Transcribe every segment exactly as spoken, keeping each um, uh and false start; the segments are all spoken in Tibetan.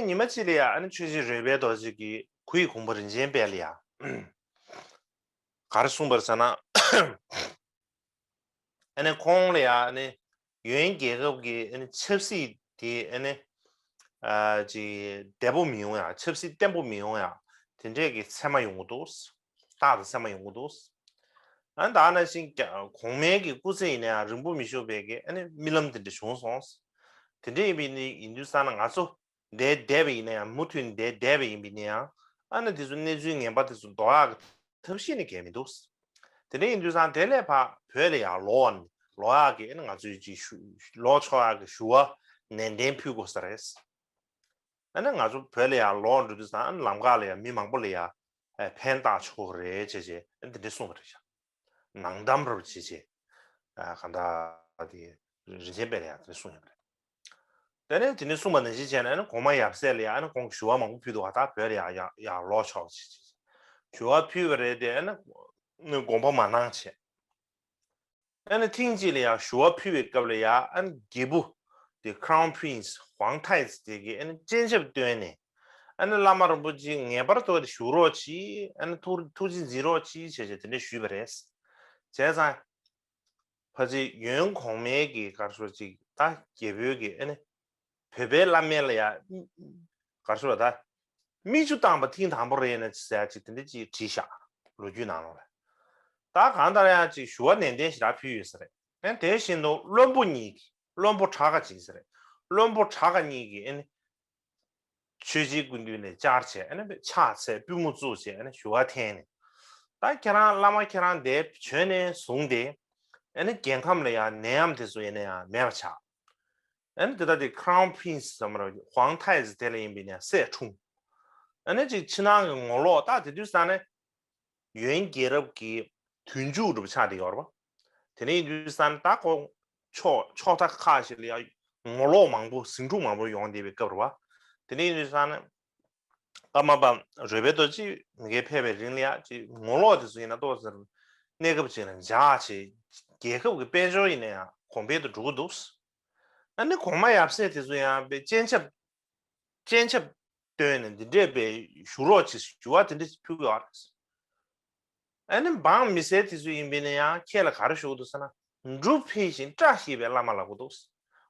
ཉི་མ་གཅིག་ལ་ཡ་ཨ་ནི་ཆོས་རྗེ་རོལ་པའི་རྡོ་རྗེ་གིས་གུ་ཡི་གུང་པོ་རིན་ཆེན་དཔལ་ལ་ཡ་ག་རེ་གསུངས་པ་རེད་ཟེར་ན། ཨ་ནི་ཁོང་ལ་ཡ་ཨ་ནི་ཡོན་རྒྱལ་ཁབ་ཀྱི་ཨ་ནི་ཆབ་སྲིད་དེ་ཨ་ནི་ཨ་ཅིག་བདེ་པོ་མི་ཡོང་ཡ། ཆབ་སྲིད་བརྟན་པོ་མི་ཡོང་ཡ། དེ་འདྲས་ཀྱི་མཚན་མ་ཡོང་གི་འདུག། རྟགས་དང་མཚན་མ་ཡོང་གི་འདུག། ཨ་ནི་ད་ནང་བཞིན་རྒྱ་གོང་མའི་གི་སྐུ་ཚེ་ཡིན་ན་ཡང་རིང་པོ་མི་བཞུགས་པའི་གི་ཨ་ནི་རྨི་ལམ་དེ་འདྲ་བྱུང་སོང་། དེ་འདྲས་ཡིན་པའི་ནི་ཡིན་དུས་ཙང་ན་ང་ཚོ་འདིར་བསྡད་པ་ཡིན་ན་ཡང་མུ་མཐུད་འདིར་བསྡད་པ་ཡིན་པ་ཡིན་ན་ཡང་ཨ་ནི་དེ་ཚོ་གནས་ཚུལ་ངན་པ་དེ་ཚོ་ཟློག་ཡག་གི་ཐབས་ཤེས་ནི་གལ་མི་འདུག། དེ་འདྲ་ཡིན་དུས་ཙང་དེ་ལས་ཕར་བོད་ལ་ཡར་ལོག་ནས་ལོག་ཡག་གི་ཨ་ནི་ང་ཚོའི་ཅིག་ཞུ་ལོག་ཆོག་ཡག་གི་ཞུ་བ་ནན་ཏན་ཕུལ་དགོས་ས་རེད། ཨ་ནི་ང་ཚོ་བོད་ལ་ཡར་ལོག་འགྲོ་དུས་ཙང་ཨ་ནི་ལམ་ཁ་ལ་ཡང་མི་མང་པོ་ལ་ཡང་ཨ་ཕན་བཏགས་ཆོག་གི་རེད་བྱས་བྱས་ཨ་ནི་དེ་འདྲ་གསུངས་པ་རེད་ཤག། ནང་གཏམ་རབ་བྱེད་ཅེས། ཨ་གང་ལྟར་དེ་རིན་ཆེན་དཔལ་ལ་ཡང་དེ་གསུངས་ཡོད་པ་རེད། དེ་ནས་དེ་ནས་གསུངས་པ་ནང་བཞིན་བྱས་ན་ཨ་ནི་གོང་མ་ཡབ་སྲས་ལ་ཡང་ཨ་ནི་ཁོང་གིས་ཞུ་བ་མང་པོ་ཕུལ་འདུག་ག། ད་བོད་ལ་ཡང་ཡང་ཡང་ལོག་ཆོག་ཅེས་ཞུ་བ་ཕུལ་བ་རེད་དེ། ཨ་ནི་དགོངས་པ་མ་གནང་བྱས། ཨ་ནི་ཐེངས་གཅིག་ལ་ཡང་ཞུ་བ་ཕུལ་བའི་སྐབས་ལ་ཡང་ཨ་ནི་རྒྱལ་པོ་དེ་Crown Prince Huang Taizi་དེ་གིས་ཨ་ནི་སྤྱན་ཆབ་བསྟོན་ནས་ཨ་ནི་བླ་མ་རིན་པོ་ཆེ་ངེས་པར་དུ་བཞུགས་རོགས་གྱིས། ཨ་ནི་ཐུགས་ཐུགས་རྗེ་འཛིན་རོགས་གྱིས་བྱས་བྱས་དེ་འདྲ་ཞུས་པ་རེད། བྱས་ཙང་ཕལ་ཆེར་ཡོན་གོང་མའི་གི་ག་རེ་ཟེར་ཅིག་ད་རྒྱལ་པོའི་གི་ཨ་ནི་བོད་པའི་བླ་མའི་ལ་ཡ་ག་རེ་ཟེར་བ་ད་མིག་ཆུ་བཏང་པ་ཐེངས་དང་པོ་རེད་ན་ཟེར་ཡ་ཅིག་དེ་འདྲ་ཅིག་བྲིས་ཤག་ལོ་རྒྱུས་ནང་ལོགས་ལ། ད་གང་ལྟར་ཡང་ཅིག་ཞུ་བ་ནན་ཏན་ཞེ་དྲག་ཕུལ་ཡོད་ས་རེད། ཨ་ནི་དེ་བཞིན་དུ་བློན་པོ་གཉིས་ཀྱིས་བློན་པོ་བྲག་དཀར་ཅིག་ཟེར་རེད། བློན་པོ་བྲག་དཀར་གཉིས་ཀྱིས་ཨ་ནི་ཆོས་རྗེ་སྐུ་མདུན་ནས་བཅར་བྱས་ཨ་ནི་ཕྱག་འཚལ་པུས་མོ་བཙུགས་བྱས་ཨ་ནི་ཞུ་བ་འཐེན་ནས། ད་ཁྱེད་རང་བླ་མ་ཁྱེད་རང་འདིར་བྱོན་ནས་བཟུང་སྟེ་ཨ་ནི་རྒྱལ་ཁམས་ལ་ཡང་ནད་ཡམས་དེ་ཚོ་ཡིན་ན་ཡང་མེད་པ་བྱ། ཨ་ནི་དེ་ལྟ་དེ་Crown Prince་ཟེར་མ་རེད། Huang Taizi་དེ་ལ་ཡིན་པའི་ནས་སྲས་འཁྲུངས། ཨ་ནི་ཅིག་ཕྱི་ནང་གི་ངོ་ལོག་ད་དེ་དུས་ཙང་ནས་ཡོན་རྒྱལ་རབས་ཀྱི་དུས་མཇུག་འགྲོ་བ་ཆགས་བསྡད་ཡོད་རེད་པ། དེ་ནས་ཡིན་དུས་ཙང་ནས་ད་ཁོ་ཕྱོགས་ཕྱོགས་མཐའ་ཁག་ཞིག་ལ་ཡང་ངོ་ལོག་མང་པོ་ཟིང་འཁྲུག་མང་པོ་ཡོང་བསྡད་པའི་སྐབས་རེད་པ། དེ་ནས་ཡིན་དུས་ཙང་ནས་ཀརྨ་པ་རོལ་པའི་རྡོ་རྗེ་མ་གིར་ཕེབས་པའི་རིང་ལ་ཡང་ཅིག་ངོ་ལོག་དེ་ཚོ་ཡིན་ན་ཏོག་ཙམ་གནས་སྐབས་ཅིག་ལ་འཇགས་བྱས་རྒྱལ་ཁབ་ཀྱི་དཔལ་འབྱོར་ཡིན་ན་ཡང་གོང་འཕེལ་དུ་འགྲོ་གི་འདུག། ཨ་ནི་གོང་མ་ཡབ་སྲས་དེ་ཚོ་ཡང་དཔེ་སྤྱན་ཆབ་སྤྱན་ཆབ་བསྟོན་ནས་འདི་འདྲས་པའི་བཞུགས་རོགས་ཅིག་ཞུ་བ་དེ་འདྲས་ཕུལ་གི་ཡོད་རེད། ཨ་ནི་འབངས་མི་སེར་དེ་ཚོ་ཡིན་པས་ན་ཡང་ཁྱེད་ལ་ག་རེ་ཞུ་གི་འདུག་ཟེར་ན། འབྲུ་འཕེལ་ཞིང་སྐྲ་ཤད་པའི་བླ་མ་ལབ་གི་འདུག།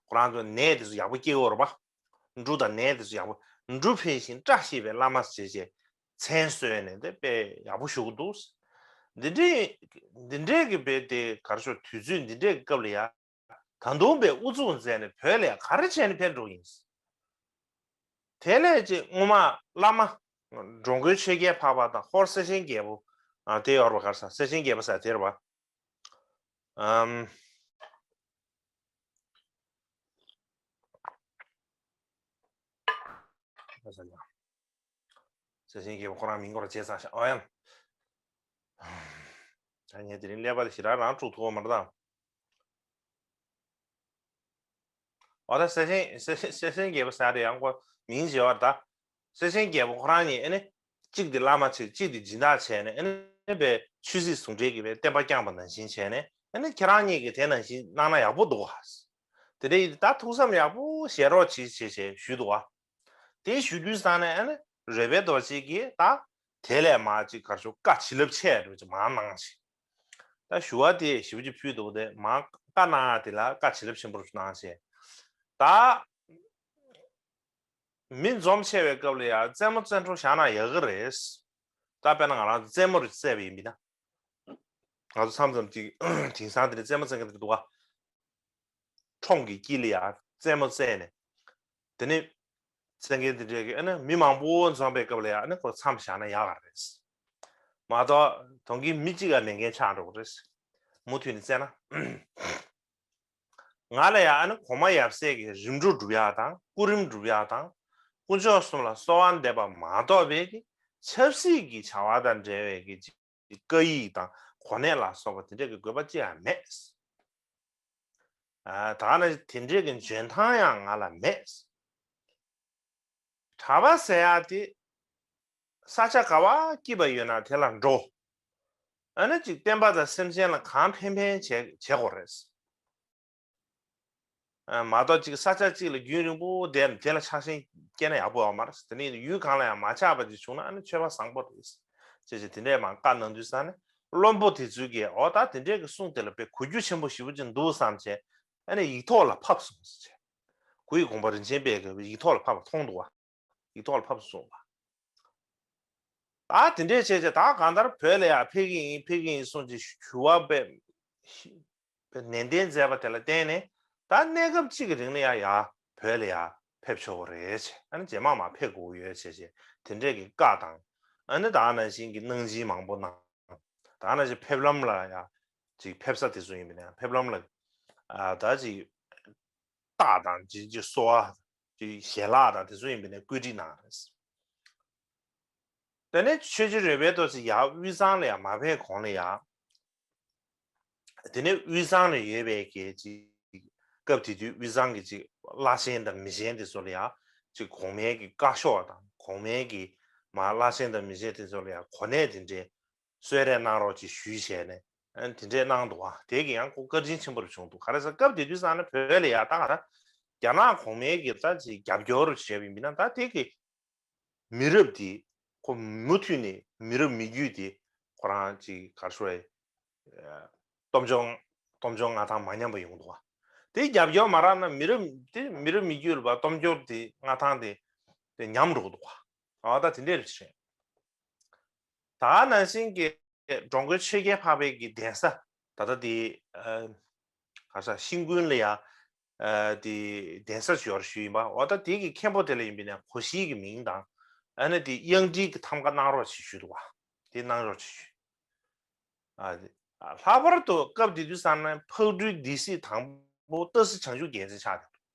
ཁོ་རང་ཚོ་ནད་དེ་ཚོ་ཡག་པོ་སྐྱེ་གི་ཡོད་རེད་པ། འབྲུ་དང་ནས་དེ་ཚོ་ཡག་པོ། འབྲུ་འཕེལ་ཞིང་སྐྲ་ཤད་པའི་བླ་མ་ཞེས་བྱས་མཚན་གསོལ་ནས་དེ་དཔེ་ཡག་པོ་ཞུ་གི་འདུག། འདི་འདྲའི་འདི་འདྲའི་གི་དཔེ་དེ་ག་རེ་ཞུ་དུས་ཚོད་འདི་འདྲའི་གི་སྐབས་ལ་ཡ། ད་དུང་དཔེ་ཨུ་ཚུགས་མཛད་ནས་བོད་ལ་ཡ་ག་རེ་བྱས་ནས་ཕེབས་འགྲོ་གི་ཡིན། དེ་ལས་ཅིག་སྔོན་མ་བླ་མ་འགྲོ་མགོན་ཆོས་རྒྱལ་འཕགས་པ་དང་ཧོར་སེར་ཆེན་རྒྱལ་པོ་ཨ་དེ་ཡོད་རེད་པ། ག་རེ་ཟེར་སེར་ཆེན་རྒྱལ་པོ་ཟེར་དེ་རེད་པ། ཨམ། སེར་ཆེན་རྒྱལ་པོ་ཁོ་རང་མིང་སྐོར་བྱས་ཚར་ཤག། ཨོ་ཡང་། ད་ངས་དེ་རིང་ཀླད་པ་དེ་ཞེ་དྲག་རང་དཀྲུག་ཐུབ་པ་མ་རེད་ད། ཨོ་ད་སེར་ཆེན་སེར་སེར་ཆེན་རྒྱལ་པོ་ཟེར་དེ་ཡང་ཁོ་མིང་བརྗེ་བ་རེད་ད། སེར་ཆེན་རྒྱལ་པོ་ཁོ་རང་གཉིས་ཨ་ནི་གཅིག་དེ་བླ་མ་བྱས་གཅིག་དེ་སྦྱིན་བདག་བྱས་ནས་ཨ་ནི་དཔེ་ཆོས་སྲིད་ཟུང་འབྲེལ་གྱི་དཔེ་བསྟན་པ་བསྐྱངས་པ་ནང་བཞིན་བྱས་ནས་ཨ་ནི་ཁྱེད་རང་གཉིས་ཀྱིས་དེ་ནང་བཞིན་གནང་ན་ཡག་པོ་འདུག་ག། དེ་འདྲ་ཡིན་ད་ཐུགས་བསམ་ཡག་པོ་བཞེས་རོགས་གྱིས་ཞེས་ཞེས་ཞུས་འདུག་ག། དེ་ཞུ་དུས་ཙང་ནས་ཨ་ནི་རོལ་པའི་རྡོ་རྗེ་གིས་ད་དེ་ལས་མར་ཅིག་ག་རེ་ཞུ་བཀའ་བྱིན་རླབས་ཆེ་རུ་ཅིག་མར་གནང་ཞིང་། ད་ཞུ་བ་དེ་ཞེ་པོ་ཅིག་ཕུལ་འདུག་སྟེ་མར་བཀའ་གནང་ཡ་དེ་ལ་བཀའ་བྱིན་རླབས་ཆེན་པོ་རུ་གནང་ཞིང་། ད་མི་འཛོམས་ཆེ་བའི་སྐབས་ལ་ཡང་རྩེད་མོ་རྩེ་འཕྲོ་བཞག་ན་ཡག་གི་རེད། ད་དཔེར་ན་ང་རང་ཚོ་རྩེད་མོ་རུ་རྩེས་པ་ཡིན་པ་ཡིན་ན། ང་ཚོ་མཚམས་མཚམས་ཅིག་དེང་སང་དེ་འདྲ་རྩེད་མོ་རྩེ་མཁན་དེ་འདྲ་འདུག་ག། ཁྲོམ་གྱི་དཀྱིལ་ལ་ཡ་རྩེད་མོ་རྩེས་ནས། དེ་ནས་རྩེད་མཁན་དེ་འདྲས་ཀྱི་ཨ་ནི་མི་མང་པོ་འཛོམས་པའི་སྐབས་ལ་ཡ་ཨ་ནི་ཁོ་མཚམས་བཞག་ན་ཡག་ག་རེད། མ་གཏོགས་དོན་གྱིས་མི་གཅིག་ལ་མེད་མཁན་ཆགས་འགྲོ་གི་རེད། མུ་མཐུད་ནས་རྩེས་ན། ང་ལ་ཡ་ཨ་ནི་གོང་མ་ཡབ་སྲས་ཀྱི་རིམ་གྲོ་སྒྲུབ་ཡག་དང་སྐུ་རིམ་སྒྲུབ་ཡག་དང་། དཀོན་མཆོག་གསུམ་ལ་གསོལ་བ་འདེབས་པ་མ་གཏོགས་པའི་གི་ཆབ་སྲིད་ཀྱི་བྱ་བ་དང་འབྲེལ་བའི་གི་བཀའ་ཡིག་དང་གོ་གནས་ལ་སོགས་པ་དེ་འདྲ་གི་དགོས་པ་ཅི་ཡང་མེད། ཨ་ད་ནི་དེ་འདྲའི་གི་འཇོན་ཐང་ཡང་ང་ལ་མེད། གྲྭ་པ་ཟེར་ཡག་དེ་ས་ཆ་ག་བ་སྐྱིད་པ་ཡོད་ན་དེ་ལ་འགྲོ། ཨ་ནི་ཅིག་བསྟན་པ་དང་སེམས་ཅན་ལ་གང་ཕན་ཕན་བྱེད་བྱེད་དགོས་རེད། མ་གཏོགས་ཅིག་ས་ཆ་གཅིག་ལ་རྒྱུན་རིང་པོ་བསྡད་ནས་དེ་ལ་ཆགས་ཞེན་སྐྱེས་ན་ཡག་པོ་ཡོད་མ་རེད། དེ་ནས་ཡུལ་གང་ལ་ཡང་མ་ཆགས་པ་ཅིག་བྱུང་ན་ཨ་ནི་ཆོས་པ་བཟང་པོ་རེད། ཅེས་བྱས་དེ་འདྲས་མ་བཀའ་གནང་དུས་ས་ནས་བློན་པོ་དེ་ཚོས་ཀྱིས་འོ་ད་དེ་འདྲས་ཀྱི་གསུང་དེ་ལ་དཔེ་གོ་རྒྱུ་ཆེན་པོ་ཞེ་པོ་ཅིག་འདུག་བསམ་བྱས་ཨ་ནི་ཡིག་ཐོག་ལ་ཕབ་སོང་ཟེར་བྱས། གུ་ཡི་དགོངས་པ་རིན་ཆེན་དཔལ་གྱིས་ཡིག་ཐོག་ལ་ཕབ་པ་མཐོང་འདུག་བ། ཡིག་ཐོག་ལ་ཕབ་སོང་བ། ད་དེ་འདྲས་བྱས་བྱས་ད་གང་ལྟར་བོད་ལ་ཡང་ཕེབས་ཀྱི་ཡིན་ཕེབས་ཀྱི་ཡིན་གསུངས་ཀྱི་ཞུ་བ་དཔེ་ནན་ཏན་མཛད་པ་དེ་ལ་བརྟེན་ནས་ད་གནས་སྐབས་གཅིག་གི་རིང་ལ་ཡང་ཡང་བོད་ལ་ཡང་ཕེབས་ཆོག་གི་རེད་བྱས། ཨ་ནི་རྗེས་མ་མ་ཕེབས་དགོས་ཀྱི་ཡོད་བྱས་བྱས་དེ་འདྲས་ཀྱི་བཀའ་དང་ཨ་ནི་ད་ནང་བཞིན་གྱི་གནང་སྦྱིན་མང་པོ་གནང་། ད་ནང་བཞིན་ཕེབས་ལམ་ལ་ཡང་ཅིག་ཕེབས་ས་དེ་ཚོ་ཡིན་པ་ན་ཕེབས་ལམ་ལ་ཨ་ད་ཅིག་རྟགས་དང་ཅིག་ཅིག་གསོལ་བ་ཅིག་ཞལ་ལག་དང་དེ་ཚོ་ཡིན་པ་ན་བཀོད་སྒྲིག་གནང་རེད། དེ་ནས་ཆོས་རྗེ་རོལ་པའི་རྡོ་རྗེ་ཡར་དབུས་གཙང་ལ་ཡང་མ་ཕེབས་གོང་ལ་ཡང་། དེ་ནས་དབུས་གཙང་ལ་ཡོད་པའི་གི་ཅིག་སྐབས་དེ་དུས་དབུས་གཙང་གི་ཅིག་བླ་ཆེན་དང་མི་ཆེན་དེ་ཚོ་ལ་ཡང་ཅིག་གོང་མའི་གི་བཀའ་ཤོག་དང་གོང་མའི་གི་མ་བླ་ཆེན་དང་མི་ཆེན་དེ་ཚོ་ལ་ཡང་གོ་གནས་དེ་འདྲའི་གསོལ་རས་གནང་རོགས་ཅིག་ཞུས་བྱས་ནས་ཨ་དེ་འདྲས་གནང་འདུག་བ། དེ་གི་ཡང་ཁོ་བཀའ་དྲིན་ཆེན་པོ་རུ་བྱུང་འདུག་ག་རེ་ཟེར་སྐབས་དེ་དུས་ཙང་ནས་བོད་ལ་ཡང་ད་ག་རྒྱ་ནག་གོང་མའི་གི་ད་ཅིག་རྒྱབ་སྐྱོར་རུ་བྱས་པ་ཡིན་པ་ན་ད་དེ་གི་མི་རབས་དེ་ཁོ་མུ་མཐུད་ནས་མི་རབས་མི་རྒྱུད་དེ་ཁོ་རང་ཅིག་ག་རེ་ཞུ་དགོས་རེད། སྟོབས་འབྱོར་སྟོབས་འབྱོར་མངའ་ཐང་མ་ཉམས་པ་ཡོང་འདུག་བ། དེ་རྒྱབ་སྐྱོར་མ་རག་ན་མི་རབས་དེ་མི་རབས་མི་རྒྱུད་ལ་བ་སྟོབས་འབྱོར་དེ་མངའ་ཐང་དེ་དེ་ཉམས་འགྲོ་གི་འདུག་བ། ཨ་ད་དེ་འདྲས་རེད། ད་ནང་བཞིན་གྱི་འགྲོ་མགོན་ཆོས་རྒྱལ་འཕགས་པའི་གི་གདན་ས་ད་ལྟ་དེ་ག་ས་ཤིང་ཀུན་ལ་ཡ་དེ་གདན་ས་ཞོར་ཞུས་ཡིན་པ་འོ་ད་དེ་གི་མཁན་པོ་དེ་ལ་ཡིན་པས་ན་གོ་ཤྲིའི་གི་མིང་དང་ཨ་ནི་དེ་གཡང་ཊཱིཀ་གི་ཐམ་ཀ་གནང་རོགས་ཞེས་ཞུས་འདུག་བ། དེ་གནང་རོགས་ཞེས་ཞུས། ལྷག་པར་དུ་སྐབས་དེ་དུས་ཙམ་ན་ཕག་གྲུའི་སྡེ་སྲིད་དང་པོ་ཏཱ་སི་བྱང་ཆུབ་རྒྱལ་མཚན་ཆགས་ཏེ་འདུག་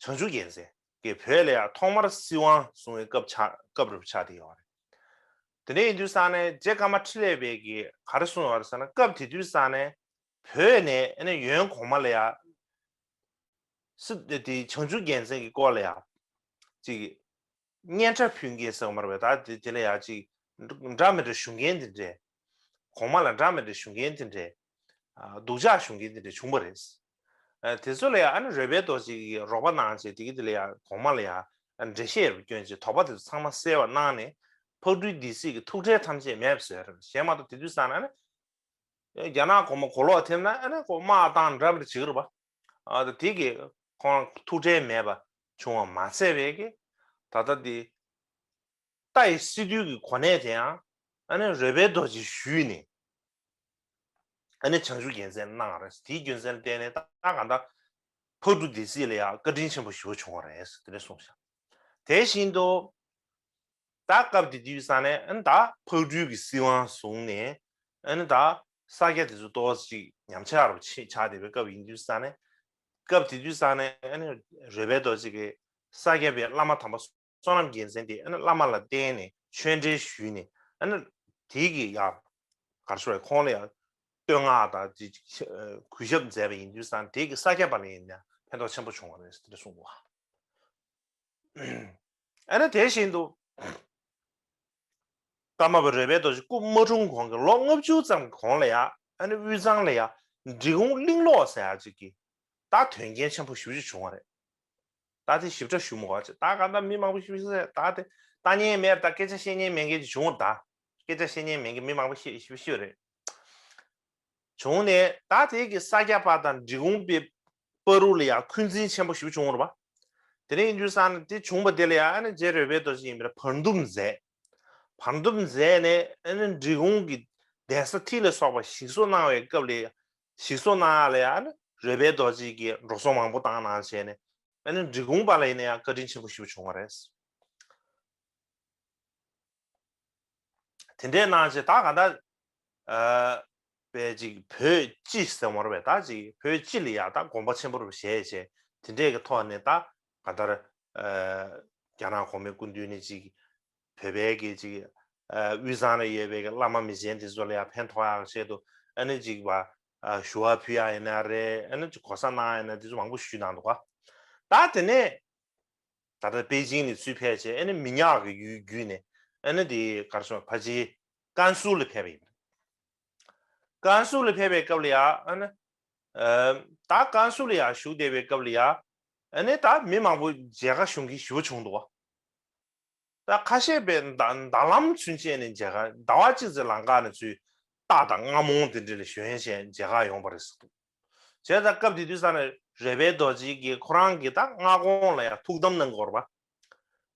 བྱང་ཆུབ་རྒྱལ་མཚན་གྱིས་བོད་ལ་ཡང་ཐོག་མར་སྲིད་དབང་བཟུང་བའི་སྐབས་ཆགས་སྐབས་རུ་ཆགས་ཏེ་ཡོད་རེད། དེ་ནས་ཡིན་དུས་ཙང་ནས་རྗེ་ཀརྨ་འཕྲིན་ལས་པས་ཀྱིས་ག་རེ་གསུངས་ཡོད་རེད་ཟེར་ན་སྐབས་དེ་དུས་ཙང་ནས་བོད་ནས་ཨ་ནི་ཡོན་གོང་མ་ལ་ཡང་སྲིད་དེ་བྱང་ཆུབ་རྒྱལ་མཚན་གྱི་སྐོར་ལ་ཡང་ཅིག་སྙན་གྲགས་ཕུལ་མཁན་ཟེར་བ་མ་རེད་པས། ད་དེ་དེ་ལ་ཡང་ཅིག་འདྲ་མི་འདྲ་ཞུ་མཁན་དེ་འདྲས་གོང་མ་ལ་འདྲ་མི་འདྲ་ཞུ་མཁན་དེ་འདྲས་སྡུག་ཅག་ཞུ་མཁན་དེ་འདྲས་བྱུང་བ་རེད། དེ་ཚོ་ལ་ཡང་ཨ་ནི་རོལ་པའི་རྡོ་རྗེ་གིས་རོགས་པ་གནང་བྱས་དེ་གི་དེ་ལ་ཡང་གོང་མ་ལ་ཡང་འགྲེལ་བཤད་རུ་བསྐྱོན་བྱས་དོགས་པ་དེ་ཚོ་ཚང་མ་སེལ་བ་གནང་ནས་ཕག་གྲུའི་སྡེ་སྲིད་ཀྱི་ཐུགས་ཁྲལ་ཐམས་ཅད་མེད་པ་བཟོས་རེད། གཞན་མ་གཏོགས་དེ་དུས་ཙང་ན་ཨ་ནི་རྒྱ་ནག་གོང་མ་གོ་ལོག་ཐེབས་ན་ཨ་ནི་ཁོ་དམག་བཏང་འདྲ་མི་འདྲ་བྱེད་ཀྱི་རེད་པ། ཨ་ད་དེ་གི་ཁོང་ཐུགས་ཁྲལ་མེད་པ་བྱུང་བ་མ་ཚད་པའི་གི་ད་ལྟ་དེ་རྟ་ཡི་སི་ཏུའི་གི་གོ་གནས་དེ་ཡང་ཨ་ནི་རོལ་པའི་རྡོ་རྗེ་ཞུས་ནས་ཨ་ནི་བྱང་ཆུབ་རྒྱལ་མཚན་གནང་རེད། དེའི་རྒྱུ་མཚན་ལ་བརྟེན་ནས་ད་གང་ལྟར་ཕག་གྲུ་སྡེ་སྲིད་ལ་ཡང་བཀའ་དྲིན་ཆེན་པོ་ཞེ་པོ་བྱུང་བ་རེད་དེ་འདྲ་གསུངས་ཤག་དེ་བཞིན་དུ་ད་སྐབས་དེ་དུས་ས་ནས་ཨ་ནི་ད་ཕག་གྲུའི་གི་སྲིད་དབང་བཟུང་ནས་ཨ་ནི་ད་ས་སྐྱ་དེ་ཚོ་ཏོག་ཙམ་ཉམས་ཆག་རུ་ཆགས་བསྡད་པའི་སྐབས་ཡིན་དུས་ས་ནས་སྐབས་དེ་དུས་ས་ནས་ཨ་ནི་རོལ་པའི་རྡོ་རྗེ་གིས་ས་སྐྱ་པའི་བླ་མ་དམ་པ་བསོད་ནམས་རྒྱལ་མཚན་དེ་ཨ་ནི་བླ་མ་ལ་བསྟེན་ནས་ཆོས་འབྲེལ་ཞུས་ནས་ཨ་ནི་དེའི་གི་ཡང་ག་རེ་ཞུ་དགོས་རེད། ཁོང་ལ་ཡང་བསྟོད་བསྔགས་དང་དེ་གུས་ཞབས་མཛད་པ་ཡིན་དུས་ཙང་དེའི་གི་ས་སྐྱ་པ་ལ་ཡིན་ན་ཕན་ཐོགས་ཆེན་པོ་བྱུང་བ་རེད་ཟེར་ཏེ་གསུངས་འདུག་ཨ་ནི་དེ་བཞིན་དུ་ཀརྨ་པ་རོལ་པའི་རྡོ་རྗེ་སྐུ་མ་འཁྲུངས་གོང་གི་ལོ་ལྔ་བཅུ་ཙམ་གྱི་གོང་ལ་ཡང་ཨ་ནི་དབུས་གཙང་ལ་ཡང་འབྲི་གུང་གླིང་ལོག་ཟེར་ཡག་ཅིག་གི་ད་དོན་རྐྱེན་ཆེན་པོ་ཞེ་པོ་ཅིག་བྱུང་བ་རེད། ད་དེ་ཞིབ་ཕྲ་ཞུ་མི་དགོས་ཅིག་ད་ག་ད་མི་མང་པོ་ཞེ་པོ་ཅིག་ཟེར་ད་དེ་ལྟ་མཁན་མེད་ད་སྐད་ཆ་བཤད་མཁན་མེད་མཁན་ཅིག་བྱུང་ད་སྐད་ཆ་བཤད་མཁན་མེད་མཁན་མི་མང་པོ་ཞེ་ཞེ་པོ་ཞིག་རེད། བྱུང་ནས་ད་དེ་གི་ས་སྐྱ་པ་དང་འབྲི་གུང་པའི་བར་དུ་ལ་ཡང་འཁོན་འཛིན་ཆེན་པོ་ཞེ་པོ་བྱུང་བ་རེད་པ། དེ་ནས་ཡིན་དུས་ཙང་ནས་དེ་བྱུང་བ་དེ་ལ་ཡང་ཨ་ནི་རྗེ་རོལ་པའི་རྡོ་རྗེ་ཡིན་པས་བར་འདུམ་མཛད། བར་འདུམ་མཛད་ནས་ཨ་ནི་འབྲི་གུང་གི་གདན་ས་ཐིག་ལ་སོགས་པ་ཞིག་གསོ་གནང་བའི་སྐབས་ལ་ཞིག་གསོ་གནང་ཡག་ལ་ཡང་ཨ་ནི་རོལ་པའི་རྡོ་རྗེ་གིས་འགྲོ་སོང་མང་པོ་བཏང་གནང་བྱས་ནས་ཨ་ནི་འབྲི་གུང་པ་ལ་ཡིན་ན་ཡང་བཀའ་དྲིན་ཆེན་པོ་ཞེ་པོ་བྱུང་བ་རེད། དེ་འདྲའི་གནང་བྱས་ད་ག་ད་ཨ་པའི་ཅིག་བོད་སྤྱི་ཟེར་བ་རེད་པས། ད་ཅིག་བོད་སྤྱི་ལ་ཡ་ད་དགོངས་པ་ཆེན་པོ་རུ་བཞེས་བྱས་དེ་འདྲའི་གི་ཐོག་ནས་ད་ག་ད་ཨ་རྒྱ་ནག་གོང་མའི་སྐུ་མདུན་ནས་ཅིག་བོད་པའི་གི་ཅིག་ཨ་དབུས་གཙང་ལ་ཡོད་པའི་གི་བླ་མ་མི་ཆེན་དེ་ཚོ་ལ་ཡ་ཕན་ཐོགས་ཡག་ཆེད་དུ་ཨ་ནི་ཅིག་བ་ཨ་ཞུ་བ་ཕུལ་ཡག་ཡིན་ན་རེད། ཨ་ནི་ཅིག་གོ་ས་གནང་ཡག་ཡིན་ན་དེ་ཚོ་མང་པོ་ཞུས་གནང་འདུག་ག་ད་དེ་ནས། ད་ལྟ་པེ་ཅིང་ནས་ཚུར་ཕེབས་བྱས་ཨ་ནི་མི་ཉག་གི་ཡུལ་བརྒྱུད་ནས་ཨ་ནི་དེ་གར་སོང་ཕལ་ཆེར་ཀན་སུའུ་ལ་ཕེབས་པ་ཡིན། ཀན་སུའུ་ལ་ཕེབས་པའི་སྐབས་ལ་ཡང་ཨ་ནི་ཨ་ ད་ཀན་སུའུ་ལ་ཡ་བཞུགས་བསྡད་པའི་སྐབས་ལ་ཡ། ཨ་ནི་ད་མི་མང་པོ་མཇལ་ཁ་ཞུ་མཁན་ཞེ་པོ་བྱུང་འདུག་བ། ད་ཁ་ཤས་པས་ཟླ་ཟླ་ལམ་ཚུན་ཆད་ནས་མཇལ་ཁ་ཟླ་བ་གཅིག་ཙམ་ལམ་ཁ་ནས་ཚུར་རྟ་དང་རྔ་མོང་དེ་འདྲ་ལ་ཞོན་བྱས་མཇལ་ཁ་ཡོང་བ་རེད་ཟེར་འདུག་བྱས་ཙང་སྐབས་དེ་དུས་ཙ་ནས་རོལ་པའི་རྡོ་རྗེ་གིས་ཁོ་རང་གི་ད་སྔ་དགོང་ལ་ཡ་ཐུགས་དམ་གནང་དགོས་རེད་པ།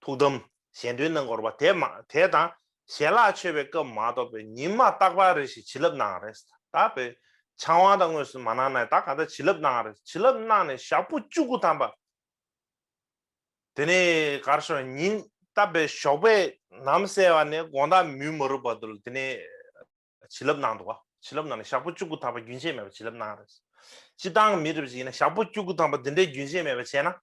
ཐུགས་དམ་ཞལ་འདོན་གནང་དགོས་རེད་པ། དེ་མ་དེ་དང་ཞལ་ལག་མཆོད་པའི་སྐབས་མ་གཏོགས་པའི་ཉི་མ་རྟག་པར་རེ་ཞིག་བྱིན་རླབས་གནང་རེད། ད་པའི་ཆང་བ་དང་དངོས་སུ་མ་གནང་ན་ད་ག་འདྲ་བྱིན་རླབས་གནང་རེད། བྱིན་རླབས་གནང་ནས་ཞག་པོ་བཅུ་དགུ་ཐམ་པ། དེ་ནས་གར་ཤོར་ཉིན་ད་པའི་ཞོགས་པའི་ནམ་གསལ་བ་ནས་དགོང་དག་མུན་མ་རུབ་བར་དུ་དེ་ནས་བྱིན་རླབས་གནང་འདུག་བ། བྱིན་རླབས་གནང་ནས་ཞག་པོ་བཅུ་དགུ་ཐམ་པ་རྒྱུན་ཆད་མེད་པར་བྱིན་རླབས་གནང་རེད། སྤྱིར་བཏང་མི་རབས་ཅིག་ཡིན་ན་ཞག་པོ་བཅུ་དགུ་ཐམ་པ་འདི་འདྲའི་རྒྱུན་ཆད་མེད་པར་བྱས་ན་ད་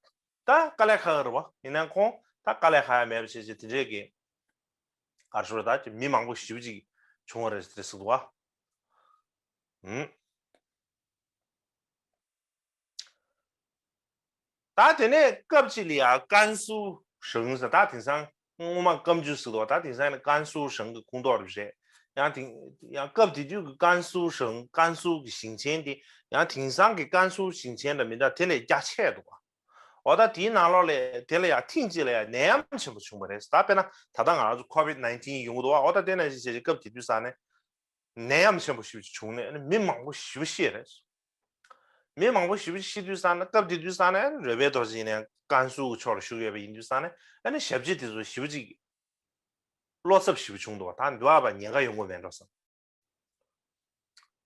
དཀའ་ལས་ཁག་རེད་བ། ཡིན་ནའང་ཁོང་ད་དཀའ་ལས་ཁག་ཡ་མེད་པ་བྱས་བྱས་དེ་འདྲས་ཀྱི་གར་ཤོར་ད་ཀྱི་མི་མང་པོ་ཞེ་པོ་ཅིག་བྱུང་བ་རེད་ཟེར་ཟེར་འདུག་བ། ཨུམ། ད་དེ་ནས་སྐབས་གཅིག་ལ་ཡ་ཀན་སུའུ་ཞང་ཟེར། ད་དེང་སང་སྔོན་མ་ཀམ་ཇུ་ཟེར་འདུག་བ། ད་དེང་སང་ནི་ཀན་སུའུ་ཞང་གི་ཁོངས་གཏོགས་རེད། ཡང་དེང་ཡང་སྐབས་དེ་དུས་ཀྱི་ཀན་སུའུ་ཞང་ཀན་སུའུ་གི་ཞིང་ཆེན་དེ་ཡང་དེང་སང་གི་ཀན་སུའུ་ཞིང་ཆེན་དང་མི་འདྲ། དེ་ལས་རྒྱ་ཆེ་འདུག་བ། འོ་ད་དེའི་ནང་ལོགས་ལས་དེ་ལ་ཡ་ཐེངས་གཅིག་ལ་ཡ་ནད་ཡམས་ཆེན་པོ་བྱུང་བ་རེད། ད་དཔེར་ན་ད་ལྟ་ང་རང་ཚོ་ཀོ་ཝིད་ནའིན་ཊིན་ཡོང་གི་འདུག་བ། འོ་ད་དེ་ནང་བཞིན་བྱས་བྱས་སྐབས་དེ་དུས་ས་ནས་ནད་ཡམས་ཆེན་པོ་ཞེ་པོ་ཅིག་བྱུང་ནས་ཨ་ནི་མི་མང་པོ་ཞེ་པོ་ཤི་རེད། མི་མང་པོ་ཞེ་པོ་ཤི་དུས་ཙ་ན་སྐབས་དེ་དུས་ཙ་ན་རོལ་པའི་རྡོ་རྗེ་ཡིན་ནའི་ཀན་སུའུ་གི་ཕྱོགས་ལ་བཞུགས་ཡོད་པ་ཡིན་དུས་ཙ་ན་ཨ་ནི་ཞབས་ཕྱི་དེ་ཚོ་ཞེ་པོ་ཅིག་བློ་འཚབ་ཞེ་པོ་བྱུང་འདུག་བ། ད་འདི་བ་བ་ཉེན་ཁ་ཡོང་གི་མེད་འགྲོ་བསམ།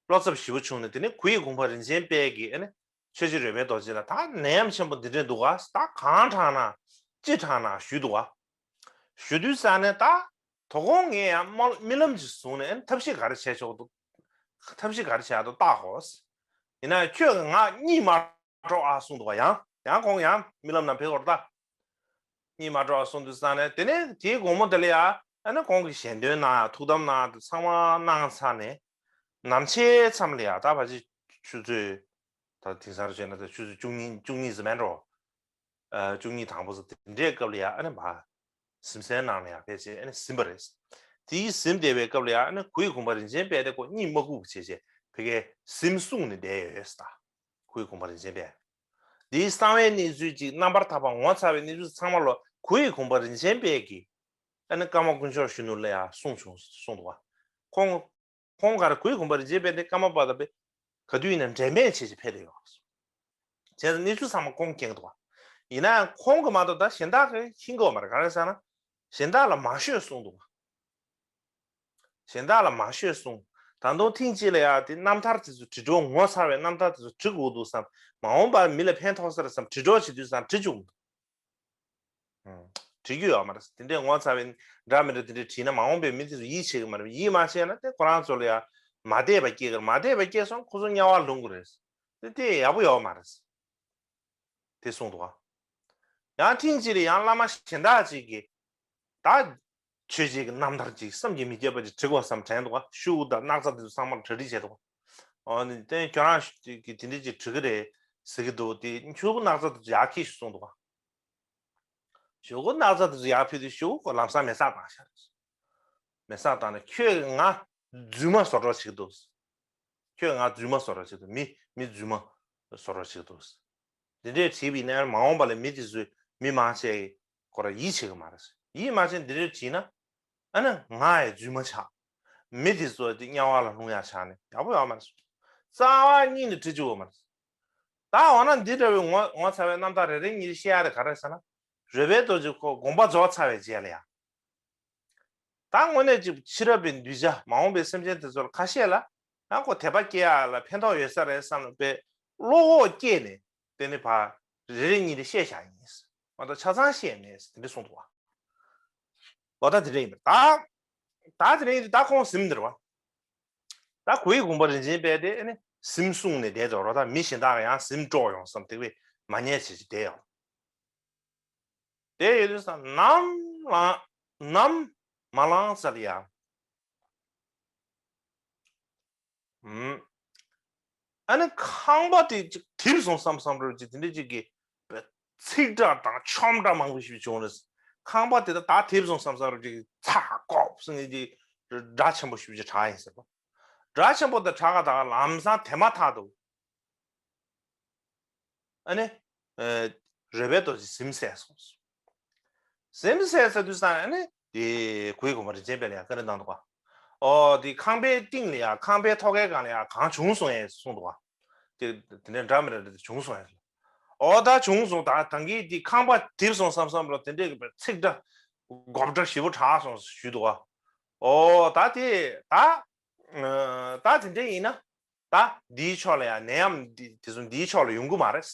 བློ་འཚབ་ཞེ་པོ་བྱུང་ནས་དེ་ནས་གུ་ཡི་གུང་པ་རིན་ཆེན་དཔལ་གྱིས་ཨ་ནི་ཆོས་རྗེ་རོལ་པའི་རྡོ་རྗེ་ལ་ད་ནད་ཡམས་ཆེན་པོ་འདི་འདྲས་འདུག་ག་ད་གང་དྲག་ན་ཅི་དྲག་ན་ཞུས་འདུག་ག་ཞུ་དུས་ཙ་ནས་ད་དོ་དགོང་ངས་ཡང་རྨི་རྨི་ལམ་ཅིག་བཟུང་ནས་ཨ་ནི་ཐབས་ཤེས་ག་རེ་བྱས་ཆོག་འདུག་ཐབས་ཤེས་ག་རེ་བྱས་འདུག་བལྟ་དགོས། ཡིན་ན་ཁྱོད་ཀྱིས་ང་གཉིད་མ་འགྲོ་ཨ་གསུངས་འདུག་ག་ཡང་ཡང་ཁོང་ཡང་རྨི་ལམ་ནང་ཕེབས་སྐོར་ལྟ། གཉིད་མ་འགྲོ་བ་སོང་དུས་ཙང་ནས་དེ་ནས་དེའི་དགོང་མོ་དེ་ལ་ཡ་ཨ་ནི་ཁོང་གིས་ཞལ་འདོན་གནང་ཡ་ཐུགས་དམ་གནང་ཡ་དེ་ཚང་མ་གནང་ཚར་ནས་ནམ་ཕྱེད་མཚམས་ལ་ཡ་ད་ཕལ་ཆེར་ཆུ་ཚོད་ད་དེང་སང་རུ་བྱས་ན་ད་ཆུ་ཚོད་བཅུ་གཉིས་བཅུ་གཉིས་ཙམ་མིན་འགྲོ། ཨ་བཅུ་གཉིས་དང་པོ་ཙམ་དེ་འདྲའི་སྐབས་ལ་ཡ་ཨ་ནི་མ་གཟིམ་སའི་ནང་ལ་ཡ་ཕལ་ཆེར་ཨ་ནི་གཟིམ་པ་རེད། དེའི་གཟིམ་བསྡད་པའི་སྐབས་ལ་ཡ་ཨ་ནི་གུ་ཡི་གུང་པ་རིན་ཆེན་དཔལ་དེ་ཁོ་གཉིད་མ་ཁུག་བྱས་བྱས་ཕ་གིའི་གཟིམ་སྲུང་ནས་བསྡད་ཡོད་ད། གུ་ཡི་གུང་པ་རིན་ཆེན་དཔལ། འདིའི་གསང་བའི་གནས་ཚུལ་ཅིག་རྣམ་པར་ཐར་པ་ངོ་མཚར་བའི་གནས་ཚུལ་ཚང་མ་ལོ་གུ་ཡི་གུང་པ་རིན་ཆེན་དཔལ་གྱིས་ཨ་ནི་ཀརྨ་དཀོན་མཆོག་གཞོན་ནུ་ལ་ཡང་གསུངས་བྱུང་གསུངས་འདུག་བ། ཁོང་ཁོང་གར་གུ་ཡི་གུང་པ་རིན་ཆེན་དཔལ་དེ་ཀརྨ་པ་དང་དཔེ་ག་དུས་ཡིན་ན་འབྲལ་མེད་བྱས་བྱས་ཕེབས་བསྡད་ཡོད། བྱས་ཙང་གནས་ཚུལ་ཚང་མ་ཁོང་མཁྱེན་འདུག་བ། ཡིན་ནའང་ཁོང་གི་མ་གཏོགས་ད་གཞན་དག་གིས་ཤེས་ཀྱི་ཡོད་མ་རེད། ག་རེ་ཟེར་ན་གཞན་དག་ལ་མ་ཤོད་གསུངས་འདུག་བ། གཞན་དག་ལ་མ་ཤོད་གསུངས། ད་དུང་ཐེངས་གཅིག་ལ་ཡང་དེ་རྣམ་ཐར་དེ་ཚོ་བྲི་འགྲོ་ངོ་མཚར་བའི་རྣམ་ཐར་དེ་ཚོ་བྲི་དགོས་འདུག་བསམ། མ་འོངས་པར་མི་ལ་ཕན་ཐོགས་ས་རེད་བསམ་བྲི་འགྲོ་བྱེད་དུས་ཙང་བྲི་བཅུག་མི་འདུག་ཨང་། བྲི་རྒྱུ་ཡོད་མ་རེད། དེ་འདྲའི་ངོ་མཚར་བའི་འདྲ་མི་འདྲ་དེ་འདྲའི་བྲིས་ན་མ་འོངས་པའི་མི་དེ་ཚོ་ཡིད་ཆེས་ཀྱི་མ་རེད། ཡིད་མ་ཆེས་ན་དེ་ཁོ་རང་ཚོ་ལ་ཡང་མ་བདེ་བ་སྐྱེ་གི་རེད། མ་བདེ་བ་སྐྱེས་སོང་ཁོ་ཚོ་དམྱལ་བར་ལྷུང་གི་རེད། དེ་དེ་ཡག་པོ་ཡོད་མ་རེད། དེ་གསུངས་འདུག་ག་ཡང་ཐེངས་གཅིག་ལ་ཡང་བླ་མ་གཞན་དག་ཅིག་གིས་ད་ཆོས་བྱེད་ཀྱི་རྣམ་ཐར་ཅིག་བསམ་གྱིས་མི་ཁྱབ་པ་ཅིག་བྲིས་དགོས་བསམ་དྲན་འདུག་ག་ཤུགས་དང་སྣག་ཚ་དེ་ཚོ་ཚང་མར་གྲ་སྒྲིག་བྱས་འདུག་ག་ཨོ་ནི་དེ་ཁྱོད་རང་གིས་དེ་འདྲ་ཅིག་བྲིས་ཀྱི་རེད་ཟེར་གྱི་འདུག་དེ་ཤུགས་སྣག་ཚ་དེ་ཚོ་ཡར་འཁྱེར་ཤོག་གསུངས་འདུག་ག་ཤུགས་སྣག་ཚ་དེ་ཚོ་ཡར་ཕུད་དུས་ཤུགས་ལམ་སང་མེ་སྲེག་བཏང་ཤག་རེད། མེ་སྲེག་བཏང་ནས་ཁྱོད་ཀྱིས་ང་རྫུན་མ་བཟོ་གྲོགས་བྱེད་ཀྱི་འདུག་ཁྱོད་ང་རྫུན་མ་བཟོ་རོགས་བྱེད་དོ། མི་མི་རྫུན་མ་བཟོ་རོགས་བྱེད་དོ། འདི་འདྲའི་བྲིས་པ་ཡིན་ན་མ་འོངས་པ་ལ་མི་དེ་ཚོས་མི་མང་ཆེ་ཁོ་ར་ཡིད་ཆེས་ཀྱི་མ་རེད། ཡིད་མ་ཆེས་འདི་འདྲའི་བྲིས་ན་ཨ་ནི་ང་ཡི་རྫུན་མ་ཆགས། མི་དེ་ཚོ་དེ་དམྱལ་བ་ལ་ལྷུང་ཡ་ཆགས་ནས་ཡག་པོ་ཡོད་མ་རེད། རྩ་བ་ཉིད་ནས་བྲི་བཅུག་ཡོད་མ་རེད། ད་འོ་ན་འདི་འདྲ་བའི་ངོ་ངོ་མཚར་བའི་རྣམ་ཐར་རེ་རེ་གཉིས་བཤད་ཡ་དེ་ག་རེ་ཟེར་ན། རོལ་པའི་རྡོ་རྗེ་ཁོ་དགོངས་པ་རྫོགས་ཚར་བའི་རྗེས་ལ་ཡ། ད་དངོས་གནས་ཅིག་ཕྱི་རབས་པའི་གདུལ་བྱ་མ་འོངས་པའི་སེམས་ཅན་དེ་ཚོར་ཁ་ཤས་ལ་ཡང་ཁོ་དད་པ་སྐྱེ་ཡག་ལ་ཕན་ཐོགས་ཡོད་ས་རེད་བསམ་ནས་དཔེ་བློ་ཁོག་སྐྱེས་ནས་དེ་ནི་ཕར་རེ་རེ་གཉིས་རེ་བཤད་བཞག་ཡིན། མ་གཏོགས་ཆ་ཚང་བཤད་མེད་དེ་འདྲ་གསུངས་འདུག་བ། འོ་ད་དེ་འདྲ་ཡིན་པ་ད། ད་དེ་འདྲ་ཡིན་དུས་ད་ཁོང་གཟིམ་འདིར་བ། ད་གུ་ཡི་གུང་པ་རིན་ཆེན་དཔལ་དེ་ནི་གཟིམ་སྲུང་ནས་བསྡད་འགྲོ་རོགས། ད་མི་གཞན་དག་ཡང་གཟིམ་དཀྲོག་ཡོང་བསམ་དེ་བས་མ་ཉལ་བྱེད་ཀྱི་བསྡད་ཡོང་། དེ་ཡོད་དུས་ས་ནམ་ལངས་ནམ་མ་ལངས་ས་ལ་ཡ། ཨ་ནི་ཁང་པ་དེ་ཅིག་དེབ་སོང་བསམ་བསམ་རོ་ཅིག་དེ་འདྲ་ཅིག་གི་ཚིག་སྒྲ་དང་ཆོམ་སྒྲ་མང་པོ་ཞིག་བྱུང་རེད། ཁང་པ་དེ་ད་ད་དེབ་སོང་བསམ་བསམ་རོ་ཅིག་ཚ་ཀོབ་སེ་ནས་ཅིག་སྒྲ་ཆེན་པོ་ཞིག་ཅིག་གྲགས་ཡིན་ཟེར་བ། སྒྲ་ཆེན་པོ་དེ་གྲགས་ག་ད་ལམ་སང་དེ་མ་ཐག་ཏུ། ཨ་ནི་རོལ་པའི་རྡོ་རྗེ་གཟིམ་སད་སོང་། གཟིམ་སད་ས་དུས་ཙང་ཨ་ནི་དེ་གུ་རུའི་དགོངས་པ་རིན་ཆེན་དཔལ་ལ་ཡང་བཀའ་འདྲི་གནང་འདུག་ག་ཨོ་དེ་ཁང་པའི་སྟེང་ལ་ཡང་ཁང་པའི་ཐོག་ཁའི་སྒང་ལ་ཡང་གང་བྱུང་སོང་ངས་གསུངས་འདུག་ག་དེ་དེ་འདྲའི་འདྲ་མི་འདྲ་འདྲ་དེ་བྱུང་སོང་ངས། ཨོ་ད་བྱུང་སོང་། ད་ད་གིན་དེ་ཁང་པ་འགྲིབ་སོང་བསམ་བསམ་ལ་དེ་འདྲའི་གི་ཚིག་འདྲ་སྒོམ་འདྲ་ཞེ་པོ་དྲག་སོང་ཞུས་འདུག་ག་ཨོ་ད་དེ་ད་ད་དེ་འདྲ་ཡིན་ན། ད་འདིའི་ཕྱོགས་ལ་ཡང་ནད་ཡམས་འདི་དེ་ཚོ་འདིའི་ཕྱོགས་ལ་ཡོང་གི་མ་རེད།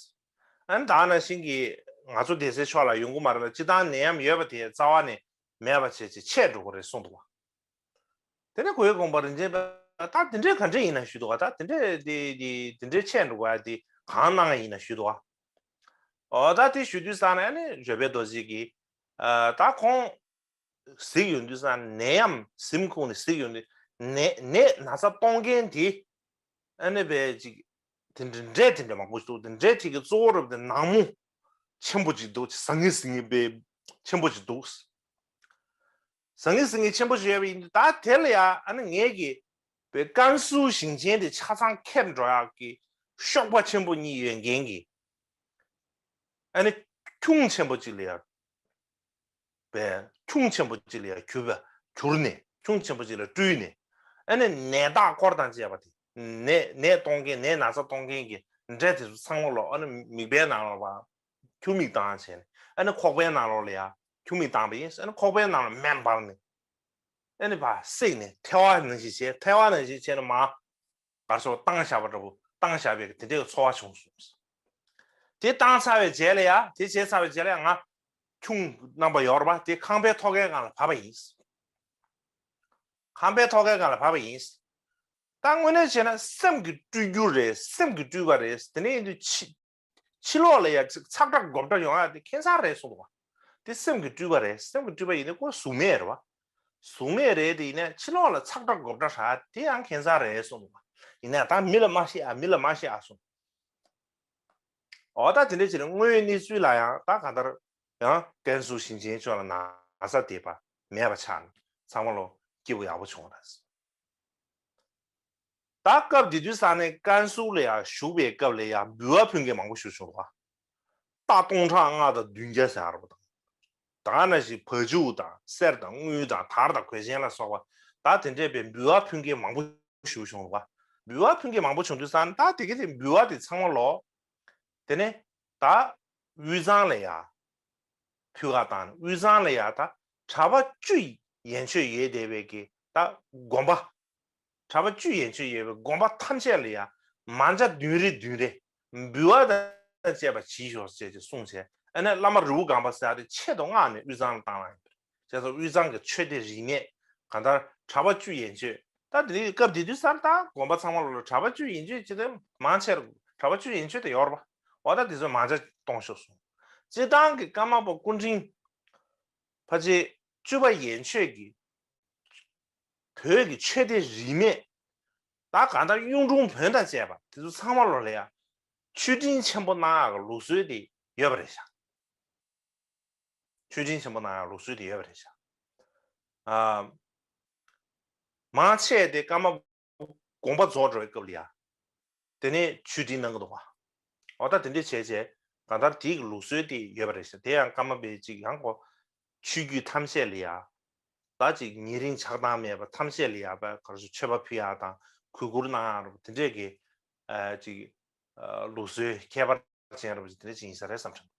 ཨ་ནི་ད་ནང་བཞིན་གྱི་ང་ཚོ་སྡེ་སྲིད་ཕྱོགས་ལ་ཡོང་གི་མ་རེད་ལ། སྤྱིར་བཏང་ནད་ཡམས་ཡོད་པ་དེ་རྩ་བ་ནས་མེད་པ་བྱས་ཅིག་ཆད་འགྲོ་གི་རེད་གསུངས་འདུག་བ། དེ་ནས་གུ་རུའི་དགོངས་པ་རིན་ཆེན་དཔལ་ད་དེ་འདྲའི་ག་འདྲ་ཡིན་ན་ཞུས་འདུག་བ། ད་དེ་འདྲའི་དེ་དེ་དེ་འདྲའི་ཆད་འགྲོ་གི་བ་དེ་གང་གནང་ཡིན་ན་ཞུས་འདུག་བ། ཨོ་ད་དེ་ཞུ་དུས་ཙང་ནས་ཨ་ནི་རོལ་པའི་རྡོ་རྗེ་གིས་ཨ་ད་ཁོང་གཟིགས་ཡོང་དུས་ཙང་ནད་ཡམས་གཟིམ་ཁུག་ནས་གཟིགས་ཡོང་དུས་ནད་ནད་ན་ཚ་གཏོང་མཁན་དེ་ཨ་ནི་བས་ཅིག་དེ་འདྲ་འདྲ་དེ་འདྲ་མང་པོ་ཞིག་འདུག་དེ་འདྲའི་ཐིག་གི་གཙོ་བོ་རབ་དེ་ནག་མོ་ཆེན་པོ་ཅིག་འདུག་ཟང་ངེ་ཟིང་ངེ་བས་ཆེན་པོ་ཅིག་འདུག་ཟང་ངེ་ཟིང་ངེ་ཆེན་པོ་ཞིག་ཡོད་པ་ཡིན་དུས་ད་དེ་ལ་ཡ་ཨ་ནི་ངས་ཀྱི་བས་ཀན་སུའུ་ཞིང་ཆེན་དེ་ཆ་ཚང་ཁེབས་འགྲོ་ཡག་གི་གཤོག་པ་ཆེན་པོ་གཉིས་ཡོད་མཁན་གྱི་ཨ་ནི་ཁྱུང་ཆེན་པོ་གཅིག་ལ་ཡ། པའི་ཁྱུང་ཆེན་པོ་གཅིག་ལ་ཡང་གྱུར་པ་གྱུར་ནས་ཁྱུང་ཆེན་པོ་གཅིག་ལ་སྤྲུལ་ནས་ཨ་ནི་ནད་རྟགས་སྐོར་དང་བཅས་པ་དེ་ནད་ནད་གཏོང་མཁན་ནད་ན་ཚ་གཏོང་མཁན་གྱི་འདྲེ་དེ་ཚོ་ཚང་མ་ལོག་ཨ་ནི་མིག་དཔེ་ནང་ལོག་པ་ཁྱུར་མིག་བཏང་བྱས་ནས་ཨ་ནི་ཁོག་པའི་ནང་ལོག་ལ་ཡང་ཁྱུར་མིག་བཏང་པ་ཡིན། ཨ་ནི་ཁོག་པའི་ནང་ལ་སྨན་སྦར་ནས་ཨ་ནི་ཕར་བསྲེགས་ནས་ཐལ་བ་ནང་བཞིན་བྱས་ཐལ་བ་ནང་བཞིན་བྱས་ནས་མར། གར་སོགས་བཏང་བཞག་པ་འདྲ་པོ་བཏང་བཞག་པའི་དེ་འདྲའི་ཚོར་བ་བྱུང་སོང་། དེ་བཏང་ཚར་བའི་རྗེས་ལ་ཡ་དེ་བྱས་ཚར་བའི་རྗེས་ལ་ཡ་ང་ཁྱུང་རྣམ་པ་ཡོད་རེད་པ། དེ་ཁང་པའི་ཐོག་ཁའི་སྒང་ལ་བབས་པ་ཡིན། ཁང་པའི་ཐོག་ཁའི་སྒང་ལ་བབས་པ་ཡིན། ད་དངོས་གནས་བྱས་ན་སེམས་ཀྱི་སྤྲུལ་རྒྱུ་རེད། སེམས་ཀྱི་སྤྲུལ་པ་རེད། དེ་ནས་ཡིན་དུས་ཕྱི་ཕྱི་ལོགས་ལ་ཡ་ཚག་སྒྲ་སྒོམ་སྒྲ་ཡོང་ཡ་དེ་ཁྱད་མཚར་རེད་གསུངས་འདུག་པ། དེ་སེམས་ཀྱི་སྤྲུལ་པ་རེད། སེམས་ཀྱི་སྤྲུལ་པ་ཡིན་ན་ཁོ་གཟུགས་མེད་རེད་པ། གཟུགས་མེད་རེད་དེ་ཡིན་ན་ཕྱི་ལོགས་ལ་ཚག་སྒྲ་སྒོམ་སྒྲ་རག་དེ་ཡང་ཁྱད་མཚར་རེད་གསུངས་འདུག་པ། ཡིན་ན་ད་མི་ལ་མ་བཤད་ཨ་མི་ལ་མ་བཤད་ཨ་གསུངས། འོ་ད་དེ་འདྲ་བྱས་ནས་དངོས་ཡོད་གནས་ཚུལ་ལ་ཡང་ད་གང་ལྟར་ཡང་ཀན་སུའུ་ཞིང་ཆེན་ཕྱོགས་ལ་ན་ཚ་དེ་པ་མེད་པ་ཆགས་ནས་ཚང་མ་ལོ་སྐྱིད་པོ་ཡག་པོ་བྱུང་བ་རེད། ད་སྐབས་དེ་དུས་ས་ནས་ཀན་སུའུ་ལ་ཡང་བཞུགས་པའི་སྐབས་ལ་ཡང་འབུལ་བ་ཕུལ་མཁན་མང་པོ་ཞིག་བྱུང་བ། རྟ་སྟོང་ཕྲག་ལྔ་དང་བདུན་བརྒྱ་ཟེར་བ་དང་། ད་ག་ནང་བཞིན་བ་ཕྱུགས་དང་གསེར་དང་དངུལ་དང་དར་དང་གོས་ཆེན་ལ་སོགས་པ་ད་དེ་འདྲས་པའི་འབུལ་བ་ཕུལ་མཁན་མང་པོ་ཞིག་བྱུང་བ། འབུལ་བ་ཕུལ་མཁན་མང་པོ་བྱུང་དུས་ས་ནས་ད་དེ་ག་དེ་འབུལ་བ་དེ་ཚང་མ་ལོ། དེ་ནས་ད་དབུས་གཙང་ལ་ཡ་ཕུལ་བ་དང་དབུས་གཙང་ལ་ཡ་ད་གྲྭ་པ་བཅུ་ཡན་ཆོད་ཡོད་བསྡད་པའི་གི་ད་དགོན་པ། གྲྭ་པ་བཅུ་ཡན་ཆོད་ཡོད་པའི་དགོན་པ་ཐམས་ཅད་ལ་ཡང་མང་ཇ་བདུན་རེ་བདུན་རེ་འབུལ་བ་དང་བཅས་པ་བྱིན་ཤོག་ཅེས་ཀྱི་གསུངས་བྱས། ཨ་ནི་བླ་མ་རི་བོ་སྒང་པ་ཟེར་ཡ་དེ་ཆེད་དུ་མངགས་ནས་དབུས་གཙང་ལ་བཏང་བ་ཡིན་པ་རེད། བྱས་ཙང་དབུས་གཙང་གི་ཆོས་སྡེ་རིས་མེད་གང་ལྟར་གྲྭ་པ་བཅུ་ཡན་ཆོད་ད་དེ་ནི་སྐབས་དེ་དུས་སར་ད་དགོན་པ་ཚང་མ་ལོ་ལ་གྲྭ་པ་བཅུ་ཡན་ཆོད་ཅི་དེ་མང་ཆེར་གྲྭ་པ་བཅུ་ཡན་ཆོད་དེ་ཡོད་རེད་པ། འོ་ད་དེ་ཚོ་མང་ཇ་གཏོང་ཤོག་གསུངས། སྤྱིར་བཏང་གི་ཀརྨ་པ་སྐུ་ཕྲེང་ཕལ་ཆེར་བཅུ་པ་ཡན་ཆོད་ཀྱི་བོད་ཀྱི་ཆོས་སྡེ་རིས་མེད་ད་གང་ལྟར་གཡུང་དྲུང་བོན་དང་བཅས་པ་དེ་ཚོ་ཚང་མ་ལོ་ལ་ཡ་མཆོད་སྤྲིན་ཆེན་པོ་གནང་ཡག་གི་ལུགས་སྲོལ་དེ་ཡོད་པ་རེད་ཤག་མཆོད་སྤྲིན་ཆེན་པོ་གནང་ཡག་ལུགས་སྲོལ་དེ་ཡོད་པ་རེད་ཤག་ཨ། མང་ཆེ་དེ་ཀརྨ་དགོངས་པ་རྫོགས་འགྲོ་བའི་སྐབས་ལ་ཡ། དེ་ནས་ཆོས་སྤྲིན་གནང་གི་འདུག་ག་འོ་ད་དེ་འདྲས་བྱས་བྱས་གང་ལྟར་དེའི་གི་ལུགས་སྲོལ་དེ་ཡོད་པ་རེད་ཤག་དེ་ཡང་ཀརྨ་པའི་ཅིག་ཡང་གོ་ཆོས་བརྒྱུད་ཐམས་ཅད་ལ་ཡ། ད་ཅིག་ཉེ་རིང་ཆགས་སྡང་མེད་པ་ཐམས་ཅད་ལ་ཡ་པ་ག་རེ་ཟེར་མཆོད་པ་ཕུལ་ཡག་དང་གུས་བཀུར་གནང་ཡག་རུ་དེ་འདྲས་ཀྱི་ཨ་ཅིག་ཨ་ལུགས་སྲོལ་ཁྱད་པར་ཅན་རུ་དེ་འདྲས་ཅིག་ཡིན་ས་རེད་བསམ་བྱུང་།